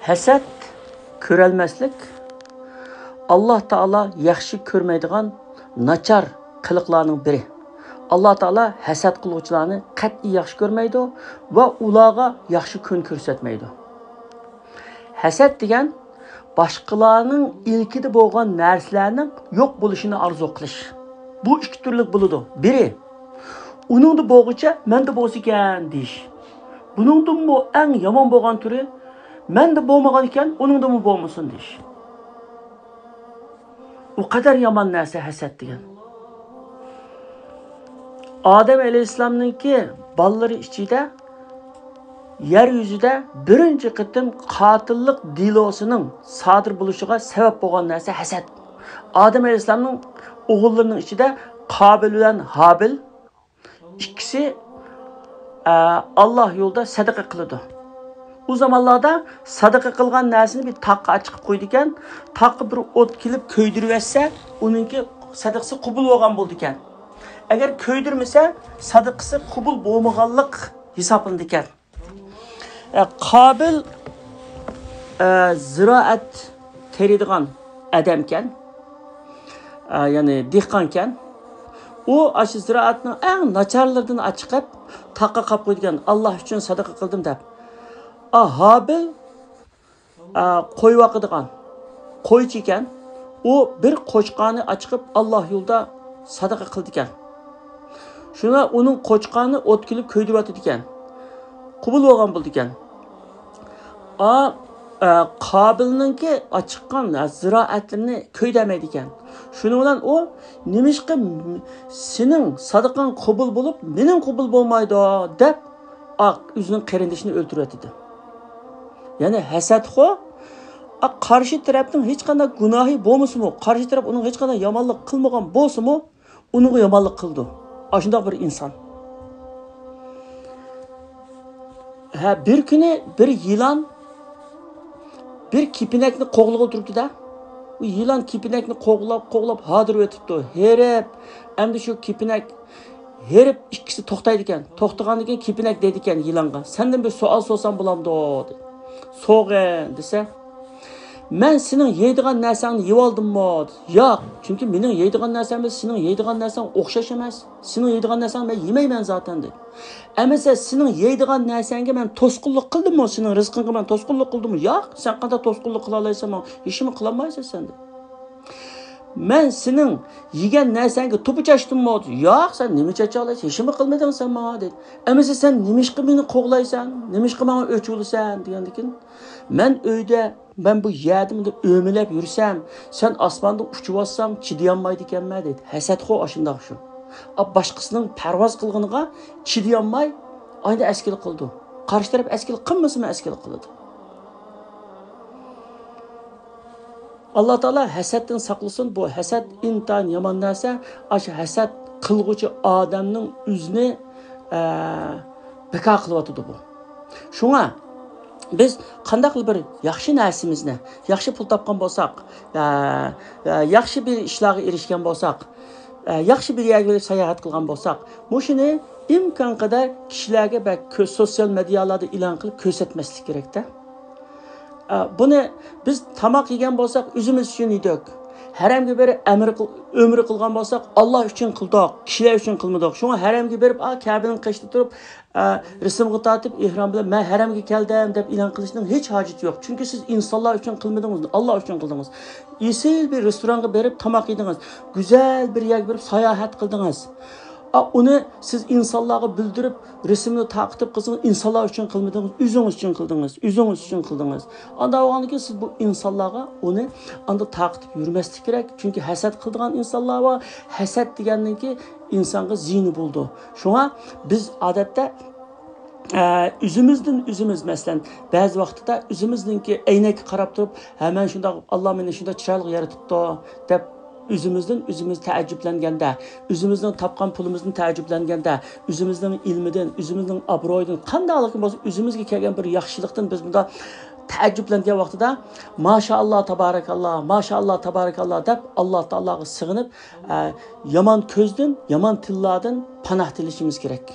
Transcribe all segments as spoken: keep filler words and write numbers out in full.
ھەسەت، كۆرەلمەسلىك، ئاللا تائالا ياخشى كۆرمەيدىغان ناچار قىلىقلارنىڭ بىرى. ئاللا تائالا ھەسەت قىلغۇچىلارنى قەتئىي ياخشى كۆرمەيدۇ ۋە ئۇلارغا ياخشى كۈن كۆرسەتمەيدۇ. ھەسەت دېگەن باشقىلارنىڭ ئىلكىدە بولغان نەرسىلەرنىڭ يوق بولۇشىنى ئارزۇ قىلىش. بۇ ئىككى تۈرلۈك بولىدۇ. بىرى، ئۇنىڭدا بولغۇچە مەندە بولسىكەن دېيىش. بۇنىڭدىنمۇ ئەڭ يامان بولغان تۈرى، مەندە بولمىغان ئىكەن، ئۇنىڭدىمۇ بولمىسۇن دېيىش. ئۇ قەدەر يامان نەرسە ھەسەت دېگەن. ئادەم ئەلەيھىسسالامنىڭكى بالىلىرى ئىچىدە يەر يۈزىدە بىرىنچى قېتىم قاتىللىق دېلوسىنىڭ سادىر بولۇشىغا سەۋەب بولغان نەرسە ھەسەت. ئادەم ئەلەيھىسسالامنىڭ ئوغۇللىرىنىڭ ئىچىدە قابىل بىلەن ھابىل ئىككىسى، ئە، ئاللا يولىدا سەدىقە قىلىدۇ. ئۇ زامانلاردا سەدىقە قىلغان نەرسىنى بىر تاغقا ئاچىقىپ قويىدىكەن. تاغقا بىر ئوت كېلىپ كۆيدۈرۈۋەتسە، ئۇنىڭكى سەدىقىسى قوبۇل بولغان بولىدىكەن. ئەگەر كۆيدۈرمىسە، سەدىقىسى قوبۇل بولمىغانلىق ھېسابلىنىدىكەن. ئە، قابىل، ئە، زىرائەت تېرىيدىغان ئادەمكەن. ئە، يەنى دېھقانكەن. ئۇ ئاشۇ زىرائەتنىڭ ئەڭ ناچارلىرىدىن ئاچىقىپ، تاغقا قاپ قويىدىكەن، ئاللا ئۈچۈن سەدىقە قىلدىم دەپ. ئا، ھابىل، ئە، قوي باقىدىغان قويچى ئىكەن. ئۇ بىر قوچقارنى ئاچىقىپ، ئاللا يولىدا سەدىقە قىلىدىكەن. شۇندا ئۇنىڭ قوچقارنى ئوت كېلىپ كۆيدۈرۈۋاتىدىكەن. قوبۇل بولغان بولىدىكەن. ئا، ئە، قابىلنىڭكى ئاچىققان، ئە، زىرائەتلىرىنى كۆيدۈرمەيدىكەن. شۇنىڭ بىلەن ئۇ، نېمىشقا سېنىڭ سەدىقەڭ قوبۇل بولۇپ، مېنىڭ قوبۇل بولمايدۇ دەپ، ئا، ئۆزىنىڭ قېرىندىشىنى ئۆلتۈرۈۋەتىدۇ. يەنى ھەسەتخو، ئا، قارشى تەرەپنىڭ ھېچقانداق گۇناھى بولمىسىمۇ، قارشى تەرەپ ئۇنىڭغا ھېچقانداق يامانلىق قىلمىغان بولسىمۇ، ئۇنىڭغا يامانلىق قىلىدۇ. ئاشۇنداق بىر ئىنسان. ھە، بىر كۈنى بىر يىلان بىر كېپىنەكنى قوغلىغىلى تۇرۇپتۇ-دە. ئۇ يىلان كېپىنەكنى قوغلاپ، قوغلاپ ھاردۇرۇۋېتىپتۇ. ھېرىپ، ئەمدى شۇ كېپىنەك ھېرىپ ئىككىسى توختايدىكەن. توختىغاندىن كېيىن كېپىنەك دەيدىكەن يىلانغا، سەندىن بىر سوئال سورىسام بولامدۇ؟ دەيدۇ. سورىغىن دېسە، مەن سېنىڭ يەيدىغان نەرسەڭنى يېۋالدىممۇ؟ دېدى. ياق، چۈنكى مېنىڭ يەيدىغان نەرسەم بىلەن سېنىڭ يەيدىغان نەرسەڭ ئوخشاش ئەمەس. سېنىڭ يەيدىغان نەرسەڭنى مەن يېمەيمەن زاتەن، دېدى. ئەمىسە سېنىڭ يەيدىغان نەرسەڭگە مەن توسقۇنلۇق قىلدىممۇ؟ سېنىڭ رىزقىڭغا مەن توسقۇنلۇق قىلدىممۇ؟ ياق، سەن قانداق توسقۇنلۇق قىلالايسەن ماڭا؟ ھېچنېمە قىلالمايسەن سەن، دېدى. مەن سېنىڭ يېگەن نەرسەڭگە توپا چاچتىممۇ؟ دېدى. ياق، سەن نېمە چاچالايسەن؟ ھېچنېمە قىلمىدىڭ سەن ماڭا، دېدى. ئەمىسە سەن نېمىشقا مېنى قوغلايسەن؟ نېمىشقا ماڭا ئۆچ بولىسەن؟ دېگەندىكىن، مەن ئۆيدە، مەن بۇ يەردە مۇنداق ئۆمىلەپ يۈرسەم، سەن ئاسماندا ئۇچۇۋاتساڭ، چىدىيالمايدىكەنمەن، دېدى. ھەسەتخو ئاشۇنداق شۇ. ئا، باشقىسىنىڭ پەرۋاز قىلغىنىغا چىدىيالماي، ئايدا ئەسكىلىك قىلىدۇ. قارشى تەرەپ ئەسكىلىك قىلمىسىمۇ ئەسكىلىك قىلىدۇ. ئاللا تائالا ھەسەتتىن ساقلىسۇن. بۇ ھەسەت ئىنتايىن يامان نەرسە. ئاشۇ ھەسەت قىلغۇچى ئادەمنىڭ ئۆزىنى، ئە، بىكار قىلىۋاتىدۇ بۇ. شۇڭا بىز قانداقلا بىر ياخشى نەرسىمىزنى، ياخشى پۇل تاپقان بولساق، ئە، ئە، ياخشى بىر ئىشلارغا ئېرىشكەن بولساق، ئە، ياخشى بىر يەرگە بېرىپ ساياھەت قىلغان بولساق، مۇشۇنى ئىمكان قەدەر كىشىلەرگە بەك كۆ-، سوتسىيال مېدىيالاردا ئېلان قىلىپ كۆرسەتمەسلىك كېرەكتە. ئە، بۇنى بىز تاماق يېگەن بولساق، ئۆزىمىز ئۈچۈن يېدۇق. ھەرەمگە بېرىپ ئەمىر قىل-، ئۆمرە قىلغان بولساق، ئاللا ئۈچۈن قىلدۇق، كىشىلەر ئۈچۈن قىلمىدۇق. شۇڭا ھەرەمگە بېرىپ، ئا، كەبىنىڭ قېشىدا تۇرۇپ، ئە، رەسىمگە تارتىپ، ئېھرام بىلەن، «مەن ھەرەمگە كەلدىم» دەپ ئېلان قىلىشنىڭ ھېچ ھاجىتى يوق. چۈنكى سىز ئىنسانلار ئۈچۈن قىلمىدىڭىز، ئاللا ئۈچۈن قىلدىڭىز. ئېسىل بىر رېستورانغا بېرىپ تاماق يېدىڭىز، گۈزەل بىر يەرگە بېرىپ ساياھەت قىلدىڭىز. ئا، ئۇنى سىز ئىنسانلارغا بىلدۈرۈپ، رەسىمنى تارقىتىپ قىلسىڭىز، ئىنسانلار ئۈچۈن قىلمىدىڭىز، ئۆزىڭىز ئۈچۈن قىلدىڭىز، ئۆزىڭىز ئۈچۈن قىلدىڭىز. ئانداق بولغاندىن كېيىن سىز بۇ ئىنسانلارغا ئۇنى ئاندا تارقىتىپ يۈرمەسلىك كېرەك. چۈنكى ھەسەت قىلىدىغان ئىنسانلار بار. ھەسەت دېگەننىڭكى ئىنسانغا زىيىنى بولىدۇ. شۇڭا بىز ئادەتتە، ئە، ئۆزىمىزدىن ئۆزىمىز، مەسىلەن، بەزى ۋاقىتتا ئۆزىمىزنىڭكى ئەينەككە قاراپ تۇرۇپ، «ھە، مەن شۇنداق، ئاللا مېنى شۇنداق چىرايلىق يارىتىپتۇ» دەپ، ئۆزىمىزدىن ئۆزىمىز تەئەججۈپلەنگەندە، ئۆزىمىزنىڭ تاپقان پۇلىمىزدىن تەئەججۈپلەنگەندە، ئۆزىمىزنىڭ ئىلمىدىن، ئۆزىمىزنىڭ ئابرۇيىدىن، قانداقلىقىمۇ بولسا، ئۆزىمىزگە كەلگەن بىر ياخشىلىقتىن بىز بۇنداق تەئەججۈپلەنگەن ۋاقتىدا، «ماشائاللا، تابارىكاللا، ماشائاللا، تابارىكاللا» دەپ، ئاللا تائالاغا سېغىنىپ، ئە، يامان كۆزدىن، يامان تىللاردىن پاناھ تىلىشىمىز كېرەك.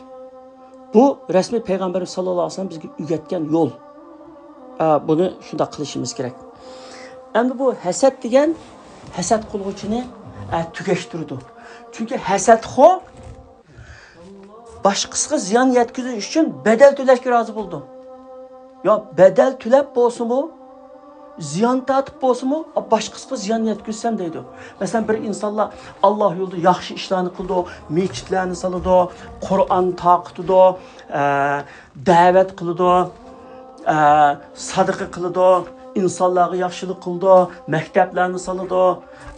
بۇ رەسمىي پەيغەمبىرىمىز ساللاللاھۇ ئەلەيھى ۋەسەللەم بىزگە ئۆگەتكەن يول. ئا، بۇنى شۇنداق قىلىشىمىز كېرەك. ئەمدى بۇ ھەسەت دېگەن ھەسەت قىلغۇچىنى، ئا، تۈگەشتۈرىدۇ. چۈنكى ھەسەتخور باشقىسىغا زىيان يەتكۈزۈش ئۈچۈن بەدەل تۆلەشكە رازى بولىدۇ. يا بەدەل تۆلەپ بولسىمۇ، زىيان تارتىپ بولسىمۇ، باشقىسىغا زىيان يەتكۈزسەم دەيدۇ. مەسىلەن، بىر ئىنسانلار ئاللا يولىدا ياخشى ئىشلارنى قىلىدۇ، مەسچىتلەرنى سالىدۇ، قۇرئان تارقىتىدۇ، ئە، دەۋەت قىلىدۇ، ئە، سادىقە قىلىدۇ، ئىنسانلارغا ياخشىلىق قىلىدۇ، مەكتەپلەرنى سالىدۇ،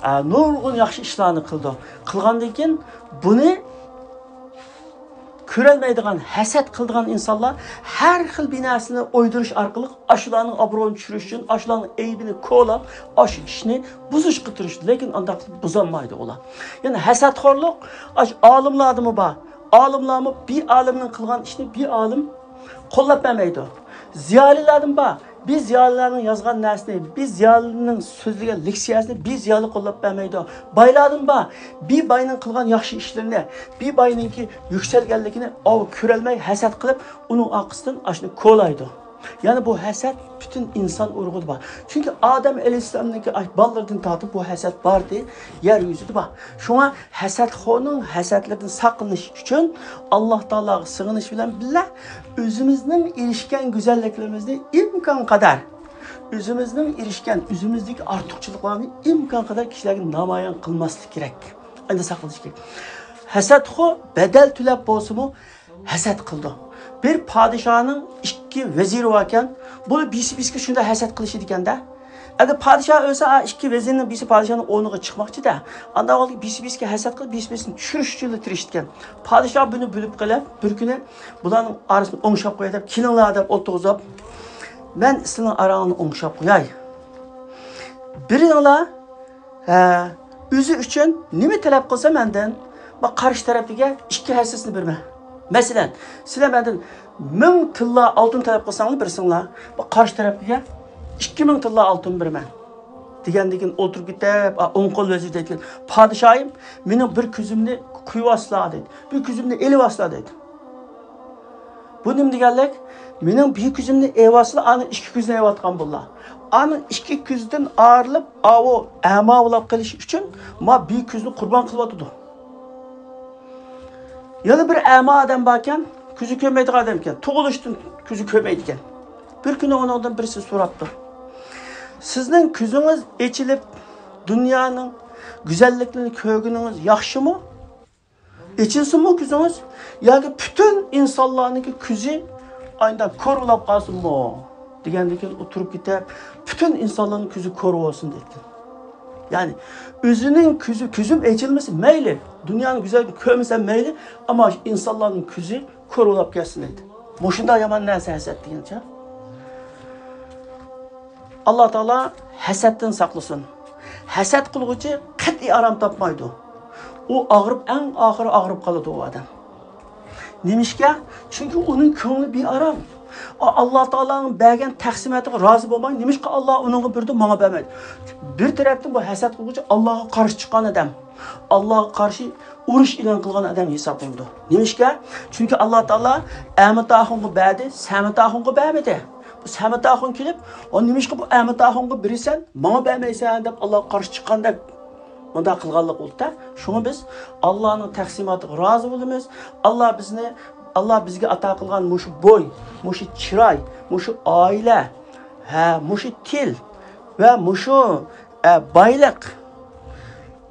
ئە، نۇرغۇن ياخشى ئىشلارنى قىلىدۇ. قىلغاندىن كېيىن بۇنى كۆرەلمەيدىغان، ھەسەت قىلىدىغان ئىنسانلار ھەر خىل بىر نەرسىنى ئويدۇرۇش ئارقىلىق ئاشۇلارنىڭ ئابرۇيىنى چۈشۈرۈش ئۈچۈن، ئاشۇلارنىڭ ئەيىبىنى كولاپ، ئاشۇ ئىشنى بۇزۇشقا تىرىشىدۇ. لېكىن ئانداق قىلىپ بۇزالمايدۇ ئۇلار. يەنى ھەسەتخورلۇق ئاشۇ ئالىملاردىمۇ بار. ئالىملارمۇ بىر ئالىمنىڭ قىلغان ئىشىنى بىر ئالىم قوللاپ بەرمەيدۇ. زىيالىيلاردىن بار. بىر زىيالىيلارنىڭ يازغان نەرسىنى، بىر زىيالىينىڭ سۆزلىگەن لېكسىيەسىنى بىر زىيالىي قوللاپ بەرمەيدۇ. بايلاردىن بار. بىر باينىڭ قىلغان ياخشى ئىشلىرىنى، بىر باينىڭكى يۈكسەلگەنلىكىنى ئاۋۇ كۆرەلمەي ھەسەت قىلىپ، ئۇنىڭ ئارقىسىدىن ئاشۇنى كولايدۇ. يەنى بۇ ھەسەت پۈتۈن ئىنسان ئۇرۇقىدا بار. چۈنكى ئادەم ئەلەيھىسسالامنىڭكى ئاي-، بالىلىرىدىن تارتىپ بۇ ھەسەت باردى، يەر يۈزىدە بار. شۇڭا ھەسەتخورنىڭ ھەسەتلىرىدىن ساقلىنىش ئۈچۈن ئاللا تائالاغا سىغىنىش بىلەن بىللە، ئۆزىمىزنىڭ ئېرىشكەن گۈزەللىكلىرىمىزنى ئىمكان قەدەر، ئۆزىمىزنىڭ ئېرىشكەن، ئۆزىمىزدىكى ئارتۇقچىلىقلارنى ئىمكان قەدەر كىشىلەرگە نامايان قىلماسلىق كېرەك. ئەندى ساقلىنىش كېرەك. ھەسەتخور بەدەل تۆلەپ بولسىمۇ، ھەسەت قىلىدۇ. بىر پادىشاھنىڭ ئىككى ۋەزىرى باركەن، بۇلار بىرسى بىرسىگە شۇنداق ھەسەت قىلىشىدىكەن-دە. ئەگەر پادىشاھ ئۆلسە، ئا، ئىككى ۋەزىرنىڭ بىرسى پادىشاھنىڭ ئورنىغا چىقماقچى-دە. ئانداق ۋاقىتتا بىرسى بىرسىگە ھەسەت قىلىپ، بىرسى بىرسىنى چۈشۈرۈش ئۈچۈنلا تىرىشىدىكەن. پادىشاھ بۇنى بىلىپ قېلىپ، بىر كۈنى بۇلارنىڭ ئارىسىنى ئوڭشاپ قوياي دەپ، كېلىڭلار دەپ ئولتۇرغۇزۇپ، مەن سىلىنىڭ ئاراڭلارنى ئوڭشاپ قوياي. بىرىڭلار ھە، ئۆزى ئۈچۈن نېمە تەلەپ قىلسا مەندىن، ما قارشى تەرەپكە ئىككى ھەسسىسىنى بېرىمەن. مەسىلەن، سىلەر مەندىن مىڭ تىللا ئالتۇن تەلەپ قىلساڭلار بېرىسىڭلار، ما قارشى تەرەپكە ئىككى مىڭ تىللا ئالتۇن بېرىمەن. دېگەندىن كېيىن ئولتۇرۇپ كېتىپ، ئا، ئوڭ قول ۋەزىر دەيدىكەن، پادىشاھىم، مېنىڭ بىر كۆزۈمنى قويۇۋالسىلا دەيدۇ، بىر كۆزۈمنى ئېلىۋالسىلا دەيدۇ. بۇ نېمە دېگەنلىك؟ مېنىڭ بىر كۆزۈمنى ئېلىۋالسىلا، ئاندىن ئىككى كۆزنى ئېلىۋاتقان بوللا. ئاندىن ئىككى كۆزدىن ئايرىلىپ، ئاۋۇ ئەما بولاپ قېلىش ئۈچۈن ما بىر كۆزنى قۇربان قىلىۋاتىدۇ. يەنە بىر ئەما ئادەم باركەن، كۆزى كۆرمەيدىغان ئادەمكەن، تۇغۇلۇشتىن كۆزى كۆرمەيدىكەن. بىر كۈنى ئۇنىڭدىن بىرسى سوراپتۇ، سىزنىڭ كۆزىڭىز ئېچىلىپ، دۇنيانىڭ گۈزەللىكلىرىنى كۆرگىنىڭىز ياخشىمۇ؟ ئېچىلسىنمۇ كۆزىڭىز؟ ياكى پۈتۈن ئىنسانلارنىڭكى كۆزى ئاينىدا كور بولاپ قالسۇنمۇ؟ دېگەندىن كېيىن ئۇ تۇرۇپ كېتىپ، پۈتۈن ئىنسانلارنىڭ كۆزى كور بولسۇن دەيدىكەن. يەنى ئۆزىنىڭ كۆزى، كۆزۈم ئېچىلمىسا مەيلى، دۇنيانىڭ گۈزەللىكىنى كۆرمىسەم مەيلى، ئەمما ئىنسانلارنىڭ كۆزى كور بولاپ كەتسۇن دەيدۇ. مۇشۇنداق يامان نەرسە ھەسەت دېگەنچە. ئاللا تائالا ھەسەتتىن ساقلىسۇن. ھەسەت قىلغۇچى قەتئىي ئارام تاپمايدۇ. ئۇ ئاغرىپ، ئەڭ ئاخىرى ئاغرىپ قالىدۇ ئۇ ئادەم. نېمىشقا؟ چۈنكى ئۇنىڭ كۆڭلى بىئارام. ئا-، ئاللا تائالانىڭ بەرگەن تەقسىماتىغا رازى بولماي، نېمىشقا ئاللا ئۇنىڭغا بېرىدۇ، ماڭا بەرمەيدۇ؟ بىر تەرەپتىن بۇ ھەسەت قىلغۇچى ئاللاغا قارشى چىققان ئادەم. ئاللاغا قارشى ئۇرۇش ئېلان قىلغان ئادەم ھېسابلىنىدۇ. نېمىشقا؟ چۈنكى ئاللا تائالا ئەمىتاخۇنغا بەردى، سەمىتاخۇنغا بەرمىدى. بۇ سەمىتاخۇن كېلىپ، ئۇ نېمىشقا بۇ ئەمىتاخۇنغا بېرىسەن، ماڭا بەرمەيسەن دەپ ئاللاغا قارشى چىققاندەك مۇنداق قىلغانلىق بولدى-دە. شۇڭا بىز ئاللانىڭ تەقسىماتىغا رازى بولىمىز. ئاللا بىزنى، ئاللا بىزگە ئاتا قىلغان مۇشۇ بوي، مۇشۇ چىراي، مۇشۇ ئائىلە، ھە، مۇشۇ تىل ۋە مۇشۇ، ئە، بايلىق،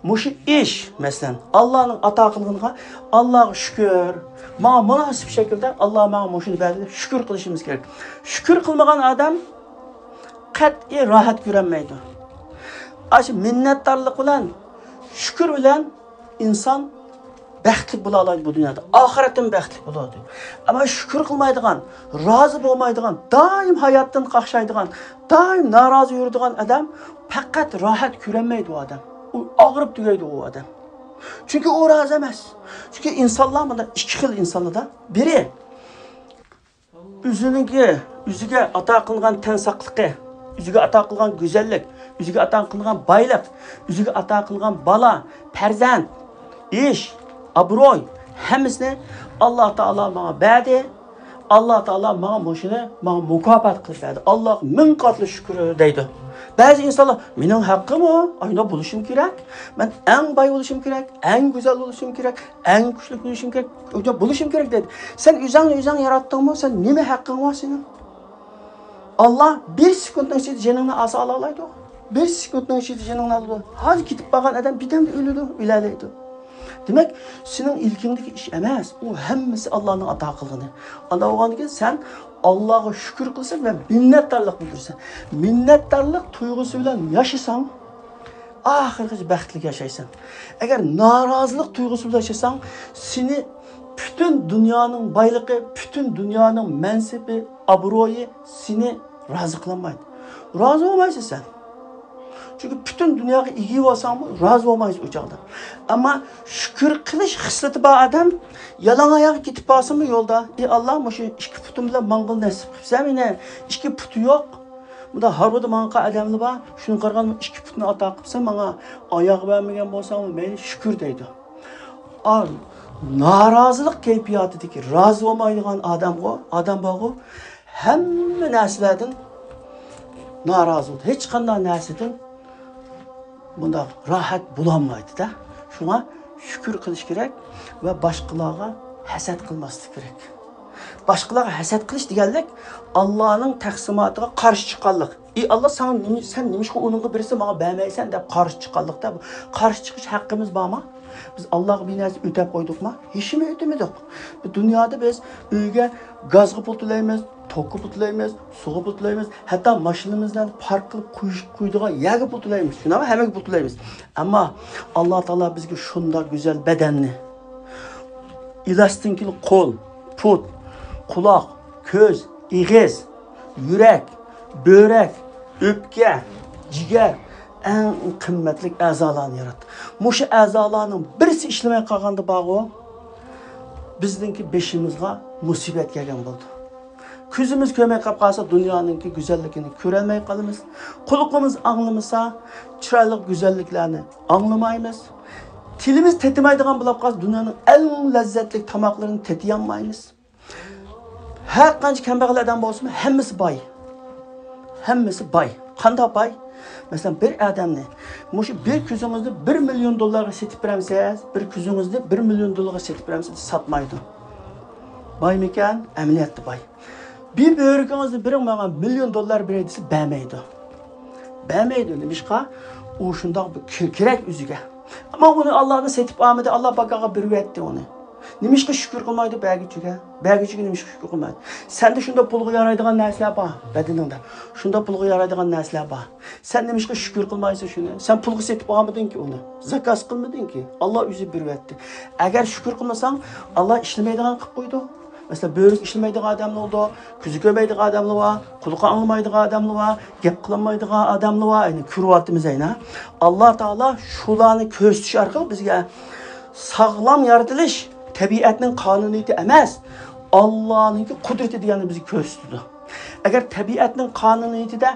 مۇشۇ ئىش، مەسىلەن، ئاللانىڭ ئاتا قىلغىنىغا ئاللاغا شۈكۈر، ماڭا مۇناسىپ شەكىلدە ئاللا ماڭا مۇشۇنى بەردى دەپ شۈكۈر قىلىشىمىز كېرەك. شۈكۈر قىلمىغان ئادەم قەتئىي راھەت كۆرەلمەيدۇ. ئاشۇ مىننەتدارلىق بىلەن، شۈكۈر بىلەن ئىنسان بەختلىك بولالايدۇ بۇ دۇنيادا، ئاخىرەتتىمۇ بەختلىك بولىدۇ. ئەمما شۈكۈر قىلمايدىغان، رازى بولمايدىغان، دائىم ھاياتتىن قاقشايدىغان، دائىم نارازى يۈرىدىغان ئادەم پەقەت راھەت كۆرەلمەيدۇ ئۇ ئادەم. ئۇ ئاغرىپ تۈگەيدۇ ئۇ ئادەم. چۈنكى ئۇ رازى ئەمەس. چۈنكى ئىنسانلار مۇنداق ئىككى خىل ئىنسانلاردا. بىرى، ئۆزىنىڭكى، ئۆزىگە ئاتا قىلغان تەن ساقلىقى، ئۆزىگە ئاتا قىلغان گۈزەللىك، ئۆزىگە ئاتا قىلغان بايلىق، ئۆزىگە ئاتا قىلغان بالا، پەرزەنت، ئىش، ئابروي، ھەممىسىنى ئاللا تائالا ماڭا بەردى. ئاللا تائالا ماڭا مۇشۇنى، ماڭا مۇكاپات قىلىپ بەردى. ئاللاغا مىڭ قاتلىق شۈكۈر دەيدۇ. بەزى ئىنسانلار، مېنىڭ ھەققىمۇ ئاشۇنداق بولۇشۇم كېرەك، مەن ئەڭ باي بولۇشۇم كېرەك، ئەڭ گۈزەل بولۇشۇم كېرەك، ئەڭ كۈچلۈك بولۇشۇم كېرەك، ئاشۇنداق بولۇشۇم كېرەك دەيدۇ. سەن ئۆزۈڭنى ئۆزۈڭ ياراتتىڭمۇ؟ سەن نېمە ھەققىڭ بار سېنىڭ؟ ئاللا بىر سېكۇنتنىڭ ئىچىدە جېنىڭنى ئالسا ئالالايدۇ. بىر سېكۇنتنىڭ ئىچىدە جېنىڭنى ئالىدۇ. ھازىر كېتىپ قالغان ئادەم بىردەمدە ئۆلىدۇ، ئۆلەلەيدۇ. دېمەك، سېنىڭ ئىلكىڭدىكى ئىش ئەمەس، ئۇ ھەممىسى ئاللانىڭ ئاتا قىلغىنى. ئانداق بولغاندىكىن سەن ئاللاغا شۈكۈر قىلىسەن ۋە مىننەتدارلىق بىلدۈرىسەن. مىننەتدارلىق تۇيغۇسى بىلەن ياشىساڭ، ئاخىرغىچە بەختلىك ياشايسەن. ئەگەر نارازىلىق تۇيغۇسى بىلەن ياشىساڭ، سېنى پۈتۈن دۇنيانىڭ بايلىقى، پۈتۈن دۇنيانىڭ مەنسىپى، ئابرۇيى سېنى رازى قىلالمايدۇ. رازى بولمايسەن سەن. چۈنكى پۈتۈن دۇنياغا ئىگە بولساڭمۇ، رازى بولمايسەن ئۇ چاغدا. ئەمما شۈكۈر قىلىش خىسلىتى بار ئادەم يالاڭ ئاياغ كېتىپ بارسىمۇ يولدا، ئى ئاللا، مۇشۇ ئىككى پۇتۇم بىلەن ماڭغىلى نەسىپ قىلسا مېنى، ئىككى پۇتى يوق. مۇنداق ھارۋىدا ماڭغان ئادەملەر بار، شۇنىڭغا قارىغاندا ئىككى پۇتنى ئاتا قىلسا ماڭا، ئاياغ بەرمىگەن بولساڭمۇ مەيلى، شۈكۈر دەيدۇ. ئا، نارازىلىق كەيپىياتىدىكى، رازى بولمايدىغان ئادەمغۇ، ئادەم بارغۇ، ھەممە نەرسىلەردىن نارازى بولىدۇ. ھېچقانداق نەرسىدىن بۇنداق راھەت بولالمايدۇ-دە. شۇڭا شۈكۈر قىلىش كېرەك ۋە باشقىلارغا ھەسەت قىلماسلىق كېرەك. باشقىلارغا ھەسەت قىلىش دېگەنلىك، ئاللانىڭ تەقسىماتىغا قارشى چىققانلىق. ئى ئاللا، ساڭا نېمە، سەن نېمىشقا ئۇنىڭغا بېرىسەن، ماڭا بەرمەيسەن دەپ قارشى چىققانلىق-دە. قارشى چىقىش ھەققىمىز بارمۇ؟ بىز ئاللاغا بىر نەرسە ئۆتەپ قويدۇقمۇ؟ ھېچنېمە ئۆتىمىدۇق. بۇ دۇنيادا بىز ئۆيگە گازغا پۇل تۆلەيمىز، توكقا پۇل تۆلەيمىز، سۇغا پۇل تۆلەيمىز، ھەتتا ماشىنىمىزنى پارك قىلىپ قويۇش، قويىدىغان يەرگە پۇل تۆلەيمىز. شۇنداقمۇ؟ ھەممىگە پۇل تۆلەيمىز. ئەمما ئاللا تائالا بىزگە شۇنداق گۈزەل بەدەننى، ئېلاستىنكىلىق قول، پۇت، قۇلاق، كۆز، ئېغىز، يۈرەك، بۆرەك، ئۆپكە، جىگەر، ئەڭ قىممەتلىك ئەزالارنى ياراتتى. مۇشۇ ئەزالارنىڭ بىرسى ئىشلىمەي قالغاندا بارغۇ، بىزنىڭكى بېشىمىزغا مۇسىبەت كەلگەن بولىدۇ. كۆزىمىز كۆرمەي قېلىپ قالسا، دۇنيانىڭكى گۈزەللىكىنى كۆرەلمەي قالىمىز. قۇلىقىمىز ئاڭلىمىسا، چىرايلىق گۈزەللىكلەرنى ئاڭلىمايمىز. تىلىمىز تېتىمايدىغان بولۇپ قالسا، دۇنيانىڭ ئەڭ لەززەتلىك تاماقلىرىنى تېتىيالمايمىز. ھەر قانچە كەمبەغەل ئادەم بولسىمۇ، ھەممىسى باي. ھەممىسى باي. قانداق باي؟ مەسىلەن، بىر ئادەمنى، مۇشۇ بىر كۆزىڭىزنى بىر مىليون دوللارغا سېتىپ بېرەمسىز؟ بىر كۆزىڭىزنى بىر مىليون دوللارغا سېتىپ بېرەمسىز؟ ساتمايدۇ. بايمىكەن؟ ئەمەلىيەتتە باي. بىر بۆرىكىڭىزنى بېرىڭ، ماڭا مىليون دوللار بېرەي دېسە، بەرمەيدۇ. بەرمەيدۇ. نېمىشقا؟ ئۇ شۇنداق بىر كېرەك ئۆزىگە. ئەمما ئۇنى ئاللادىن سېتىپ ئالمىدى، ئاللا باكاغا بېرىۋەتتى ئۇنى. نېمىشقا شۈكۈر قىلمايدۇ بەرگۈچىگە؟ بەرگۈچىگە نېمىشقا شۈكۈر قىلمايدۇ؟ سەندە شۇنداق پۇلغا يارايدىغان نەرسىلەر بار، بەدىنىڭدە. شۇنداق پۇلغا يارايدىغان نەرسىلەر بار. سەن نېمىشقا شۈكۈر قىلمايسەن شۇنى؟ سەن پۇلغا سېتىپ ئالمىدىڭكى ئۇنى. زاكاز قىلمىدىڭكى. ئاللا ئۆزى بېرىۋەتتى. ئەگەر شۈكۈر قىلمىساڭ، ئاللا ئىشلىمەيدىغان قىلىپ قويىدۇ. مەسىلەن، بۆرىكى ئىشلىمەيدىغان ئادەملەر بولىدۇ، كۆزى كۆرمەيدىغان ئادەملەر بار، قۇلىقى ئاڭلىمايدىغان ئادەملەر بار، گەپ قىلالمايدىغان ئادەملەر بار. يەنى كۆرۈۋاتىمىز ئەينە. ئاللا تائالا شۇلارنى كۆرسىتىش ئارقىلىق بىزگە ساغلام يارىتىلىش تەبىئەتنىڭ قانۇنىيىتى ئەمەس، ئاللانىڭكى قۇدرىتى دېگەننى بىزگە كۆرسىتىدۇ. ئەگەر تەبىئەتنىڭ قانۇنىيىتىدە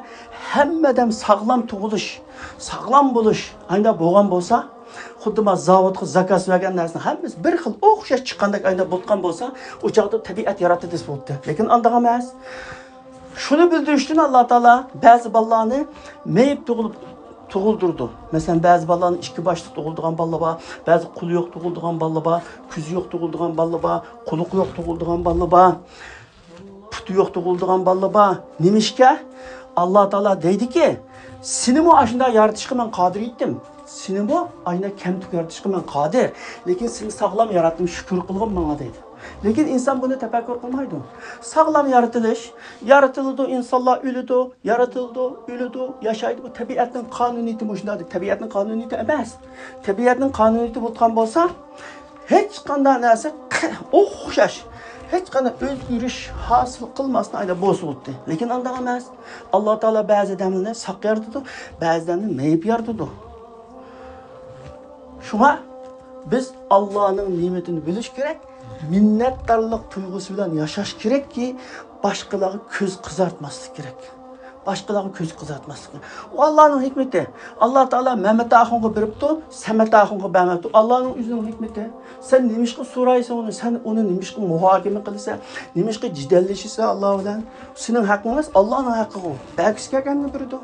ھەممە ئادەم ساغلام تۇغۇلۇش، ساغلام بولۇش ئانداق بولغان بولسا، خۇددى مانا زاۋۇتقا زاكاز بەرگەن نەرسىنىڭ ھەممىسى بىر خىل ئوخشاش چىققاندەك ئانداق بولغان بولسا، ئۇ چاغدا تەبىئەت ياراتتى دېسە بولاتتى. لېكىن ئانداق ئەمەس. شۇنى بىلدۈرۈش ئۈچۈن ئاللا تائالا بەزى بالىلارنى مېيىپ تۇغۇلۇپ، تۇغۇلدۇرىدۇ. مەسىلەن، بەزى بالىلارنى ئىككى باشلىق تۇغۇلىدىغان بالىلار بار، بەزى قولى يوق تۇغۇلىدىغان بالىلار بار، كۆزى يوق تۇغۇلىدىغان بالىلار بار، قۇلىقى يوق تۇغۇلىدىغان بالىلار بار، پۇتى يوق تۇغۇلىدىغان بالىلار بار. نېمىشقا؟ ئاللا تائالا دەيدىكى، سېنىمۇ ئاشۇنداق يارىتىشقا مەن قادىر ئىدىم. سېنىمۇ ئاشۇنداق كەمتۈك يارىتىشقا مەن قادىر. لېكىن سېنى ساغلام ياراتتىم، شۈكۈر قىلغىن ماڭا دەيدۇ. لېكىن ئىنسان بۇنى تەپەككۇر قىلمايدۇ. ساغلام يارىتىلىش، يارىتىلىدۇ، ئىنسانلار ئۆلىدۇ، يارىتىلىدۇ، ئۆلىدۇ، ياشايدۇ. بۇ تەبىئەتنىڭ قانۇنىيىتى مۇشۇنداق. تەبىئەتنىڭ قانۇنىيىتى ئەمەس. تەبىئەتنىڭ قانۇنىيىتى بولغان بولسا، ھېچقانداق نەرسە ئوخشاش، ھېچقانداق ئۆزگىرىش ھاسىل قىلماستىن ئايدا بولسا بولاتتى. لېكىن ئانداق ئەمەس. ئاللا تائالا بەزى ئادەملەرنى ساق يارىتىدۇ، بەزى ئادەمنى مېيىپ يارىتىدۇ. شۇڭا بىز ئاللانىڭ نېمىتىنى بىلىش كېرەك، مىننەتدارلىق تۇيغۇسى بىلەن ياشاش كېرەككى، باشقىلارغا كۆز قىزارتماسلىق كېرەك. باشقىلارغا كۆز قىزارتماسلىقنى. ئۇ ئاللانىڭ ھېكمىتى. ئاللا تائالا مەمەت ئاخۇنغا بېرىپتۇ، سەمەت ئاخۇنغا بەرمەپتۇ. ئاللانىڭ ئۆزىنىڭ ھېكمىتى. سەن نېمىشقا سورايسەن ئۇنى؟ سەن ئۇنى نېمىشقا مۇھاكىمە قىلىسەن؟ نېمىشقا جېدەللىشىسەن ئاللا بىلەن؟ سېنىڭ ھەققىڭ ئەمەس، ئاللانىڭ ھەققى ئۇ. بەرگۈسى كەلگەننى بېرىدۇ.